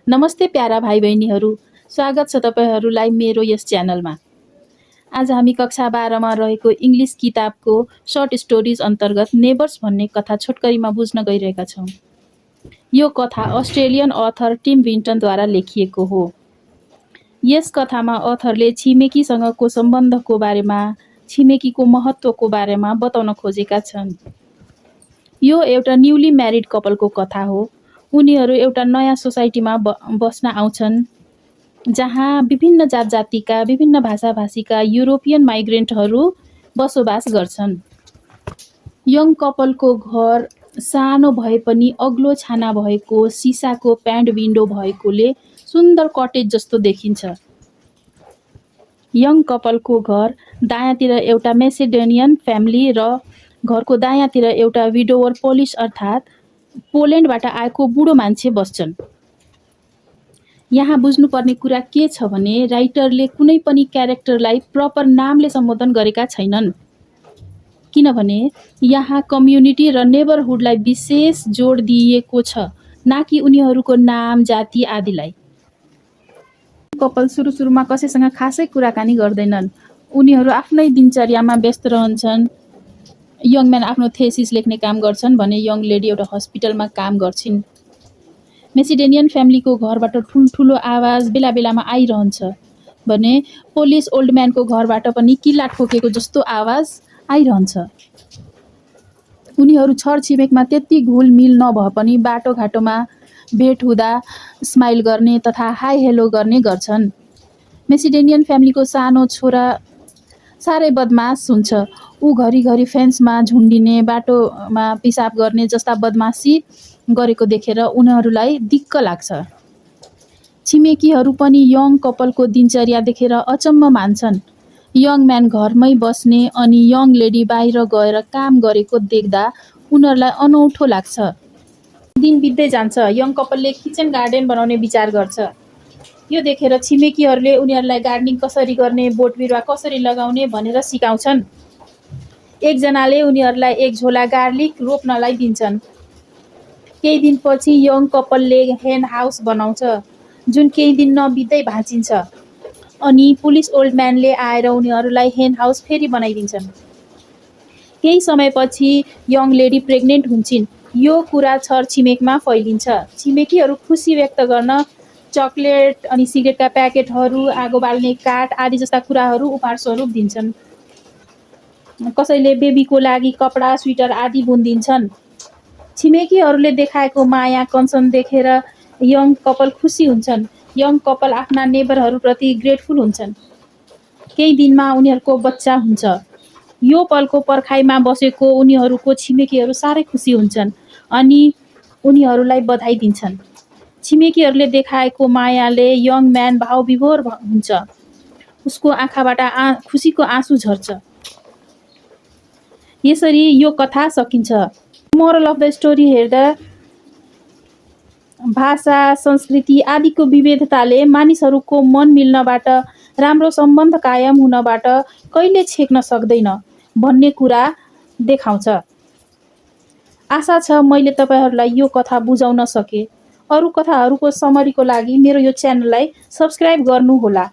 नमस्ते प्यारा भाइ बहिनीहरू, स्वागत छ तपाईहरूलाई मेरो यस च्यानलमा। आज हामी कक्षा 12मा रहेको इङ्ग्लिस किताबको सर्ट स्टोरिज अन्तर्गत नेबर्स भन्ने कथा छोटकरीमा बुझ्न गइरहेका छौँ। यो कथा अस्ट्रेलियन अथर टिम विन्टनद्वारा लेखिएको हो। यस कथामा अथरले छिमेकीसँगको सम्बन्धको बारेमा, छिमेकीको महत्त्वको बारेमा बताउन खोजेका छन्। यो एउटा न्युली म्यारिड कपलको कथा हो। उनीहरू एउटा नयाँ सोसाइटीमा बस्न आउँछन् जहाँ विभिन्न जात जातिका, विभिन्न भाषाभाषीका युरोपियन माइग्रेन्टहरू बसोबास गर्छन्। यङ कपलको घर सानो भए पनि अग्लो छाना भएको सिसाको प्यान्ड विन्डो भएकोले सुन्दर कटेज जस्तो देखिन्छ। यङ कपलको घर दायाँतिर एउटा मेसिडोनियन फ्यामिली र घरको दायाँतिर एउटा विडोवर पोलिस अर्थात् पोल्यान्डबाट आएको बुढो मान्छे बस्छन्। यहाँ बुझ्नुपर्ने कुरा के छ भने राइटरले कुनै पनि क्यारेक्टरलाई प्रपर नामले सम्बोधन गरेका छैनन्, किनभने यहाँ कम्युनिटी र नेबरहुडलाई विशेष जोड दिइएको छ, न कि उनीहरूको नाम, जाति आदिलाई। कपल सुरुमा कसैसँग खासै कुराकानी गर्दैनन्। उनीहरू आफ्नै दिनचर्यामा व्यस्त रहन्छन्। यङ म्यान आफ्नो थेसिस लेख्ने काम गर्छन् भने यङ लेडी एउटा हस्पिटलमा काम गर्छिन्। मेसिडोनियन फ्यामिलीको घरबाट ठुल्ठुलो आवाज बेला बेलामा आइरहन्छ भने पोलिस ओल्ड म्यानको घरबाट पनि किल्ला ठोकेको जस्तो आवाज आइरहन्छ। उनीहरू छरछिमेकमा त्यति घुलमिल नभए पनि बाटोघाटोमा भेट हुँदा स्माइल गर्ने तथा हाई हेलो गर्ने गर्छन्। मेसिडोनियन फ्यामिलीको सानो छोरा साह्रै बदमास हुन्छ। ऊ घरिघरि फेन्समा झुन्डिने, बाटोमा पिसाब गर्ने जस्ता बदमासी गरेको देखेर उनीहरूलाई दिक्क लाग्छ। छिमेकीहरू पनि यङ कपलको दिनचर्या देखेर अचम्म मान्छन्। यङ म्यान घरमै बस्ने अनि यङ लेडी बाहिर गएर काम गरेको देख्दा उनीहरूलाई अनौठो लाग्छ। दिन बित्दै जान्छ। यङ कपलले किचन गार्डन बनाउने विचार गर्छ। यो देखेर छिमेकीहरूले उनीहरूलाई गार्डनिङ कसरी गर्ने, बोट बिरुवा कसरी लगाउने भनेर सिकाउँछन्। एकजनाले उनीहरूलाई एक झोला गार्लिक रोप्नलाई दिन्छन्। केही दिनपछि यङ कपलले हेन हाउस बनाउँछ, जुन केही दिन नबित्दै भाँचिन्छ। अनि पुलिस ओल्ड म्यानले आएर उनीहरूलाई हेन हाउस फेरि बनाइदिन्छन्। केही समयपछि यङ लेडी प्रेग्नेन्ट हुन्छन्। यो कुरा छरछिमेकमा फैलिन्छ। छिमेकीहरू खुसी व्यक्त गर्न चकलेट अनि सिगरेटका प्याकेटहरू, आगो बाल्ने काठ आदि जस्ता कुराहरू उपहार स्वरूप दिन्छन्। कसैले बेबीको लागि कपडा, स्वेटर आदि बुनिदिन्छन्। छिमेकीहरूले देखाएको माया, कन्सर्न देखेर यङ कपल खुसी हुन्छन्। यङ कपल आफ्ना नेबरहरूप्रति ग्रेटफुल हुन्छन्। केही दिनमा उनीहरूको बच्चा हुन्छ। यो पलको पर्खाइमा बसेको उनीहरूको छिमेकीहरू साह्रै खुसी हुन्छन् अनि उनीहरूलाई बधाई दिन्छन्। छिमेकीहरूले देखाएको मायाले यङ म्यान भावविभोर हुन्छ। उसको आँखाबाट खुसीको आँसु झर्छ। यसरी यो कथा सकिन्छ। मोरल अफ द स्टोरी हेर्दा भाषा, संस्कृति आदिको विविधताले मानिसहरूको मन मिल्नबाट, राम्रो सम्बन्ध कायम हुनबाट कहिले छेक्न सक्दैन भन्ने कुरा देखाउँछ। आशा छ मैले तपाईहरूलाई यो कथा बुझाउन सके। अरू कथाहरूको समरीको लागि मेरो यो च्यानललाई सब्स्क्राइब गर्नुहोला।